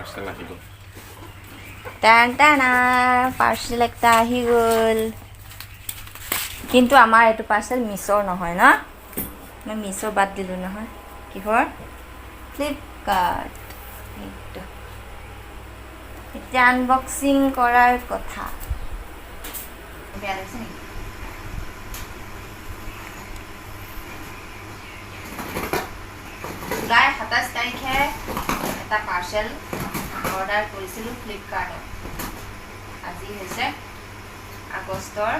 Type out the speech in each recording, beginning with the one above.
Parcel আহি গ'ল। টান টানা, পাৰ্চেল একটা আহি গ'ল। কিন্তু আমাৰ এইটো পাৰ্চেল মিছ'ৰ নহয় ন। মই মিছ' বাদ দিলোঁ নহয়। কিহৰ? ফ্লিপকাৰ্ট। এইটো এতিয়া আনবক্সিং কৰাৰ কথা। বেয়া লাগিছে নেকি? জুলাই 27 তাৰিখে এটা পাৰ্চেল অৰ্ডাৰ কৰিছিলোঁ ফ্লিপকাৰ্টত। আজি হৈছে আগষ্টৰ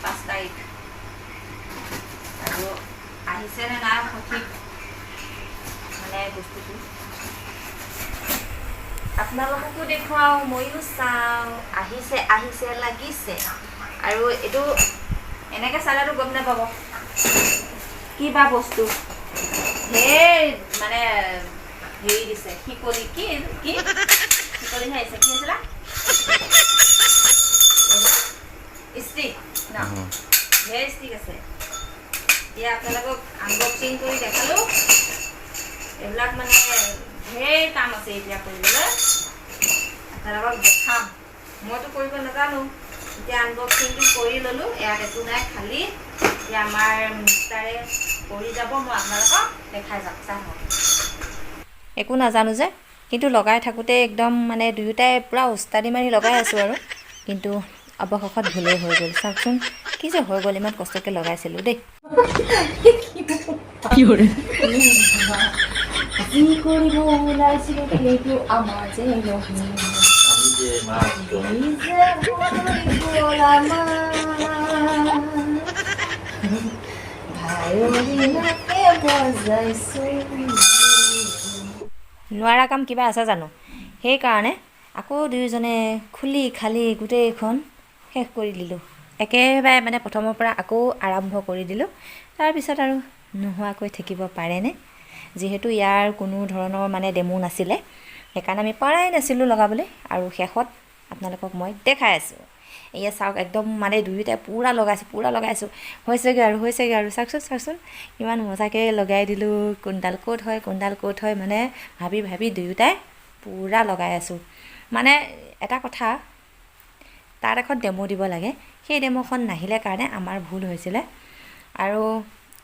5 তাৰিখ আৰু আহিছেনে নাই সঠিক মানে বস্তুটো আপোনালোককো দেখুৱাওঁ, ময়ো চাওঁ। আহিছে আহিছে লাগিছে। আৰু এইটো এনেকৈ চালেতো গম নাপাব কিবা বস্তু। ধেৰ মানে হেৰি দিছে, শিকলি। কি কি শিকলিহে আহিছে? কি আছিলে? ষ্টিক ন? ধেৰ ষ্টিক আছে। এতিয়া আপোনালোকক আনবক্সিং কৰি দেখালোঁ। এইবিলাক মানে ধেৰ কাম আছে এতিয়া কৰিবলৈ, আপোনালোকক দেখাম। মইতো কৰিব নাজানো। এতিয়া আনবক্সিংটো কৰি ল'লোঁ। ইয়াত একো নাই, খালী। এতিয়া আমাৰ মিষ্টাৰে কৰি যাব, মই আপোনালোকক দেখাই যাম। চাই থাকক। একো নাজানো যে, কিন্তু লগাই থাকোঁতে একদম মানে দুয়োটাই পূৰা উস্তাদি মাৰি লগাই আছোঁ আৰু কিন্তু অৱশেষত ভুলেই হৈ গ'ল। চাওকচোন, কি যে হৈ গ'ল! ইমান কষ্টকৈ লগাইছিলোঁ দেই। যি কৰিব ওলাইছিলোঁ সেইটো আমাৰ যে নহ'ল। আমি যে মাত্ৰ কি যে হৈ গ'ল আমাৰ! ভায়লিনকে বজাইছোঁ। নোৱাৰা কাম কিবা আছে জানো? সেইকাৰণে আকৌ দুয়োজনে খুলি খালি গোটেইখন শেষ কৰি দিলোঁ। একেবাৰে মানে প্ৰথমৰ পৰা আকৌ আৰম্ভ কৰি দিলোঁ। তাৰপিছত আৰু নোহোৱাকৈ থাকিব পাৰেনে? যিহেতু ইয়াৰ কোনো ধৰণৰ মানে ডেমো নাছিলে, সেইকাৰণে আমি পৰাই নাছিলোঁ লগাবলৈ। আৰু শেষত আপোনালোকক মই দেখাই আছোঁ। এয়া চাওক, একদম মানে দুয়োটাই পূৰা লগাইছোঁ, পূৰা লগাইছোঁ। হৈছেগৈ আৰু, হৈছেগৈ আৰু। চাওকচোন, চাওকচোন, ইমান মজাকৈ লগাই দিলোঁ। কোনডাল ক'ত হয়, কোনডাল ক'ত হয়, মানে ভাবি ভাবি দুয়োটাই পূৰা লগাই আছোঁ। মানে এটা কথা, তাত এখন ডেমো দিব লাগে। সেই ডেম'খন নাহিলে কাৰণে আমাৰ ভুল হৈছিলে। আৰু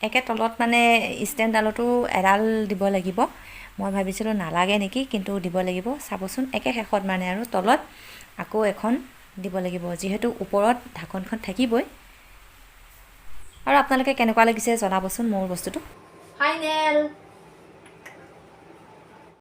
একে তলত মানে ষ্টেণ্ডডালতো এডাল দিব লাগিব। মই ভাবিছিলোঁ নালাগে নেকি, কিন্তু দিব লাগিব। চাবচোন, একে শেষত মানে আৰু তলত আকৌ এখন দিব লাগিব, যিহেতু ওপৰত ঢাকনখন থাকিবই। আৰু আপোনালোকে কেনেকুৱা লাগিছে জনাবচোন মোৰ বস্তুটো। ফাইনেল।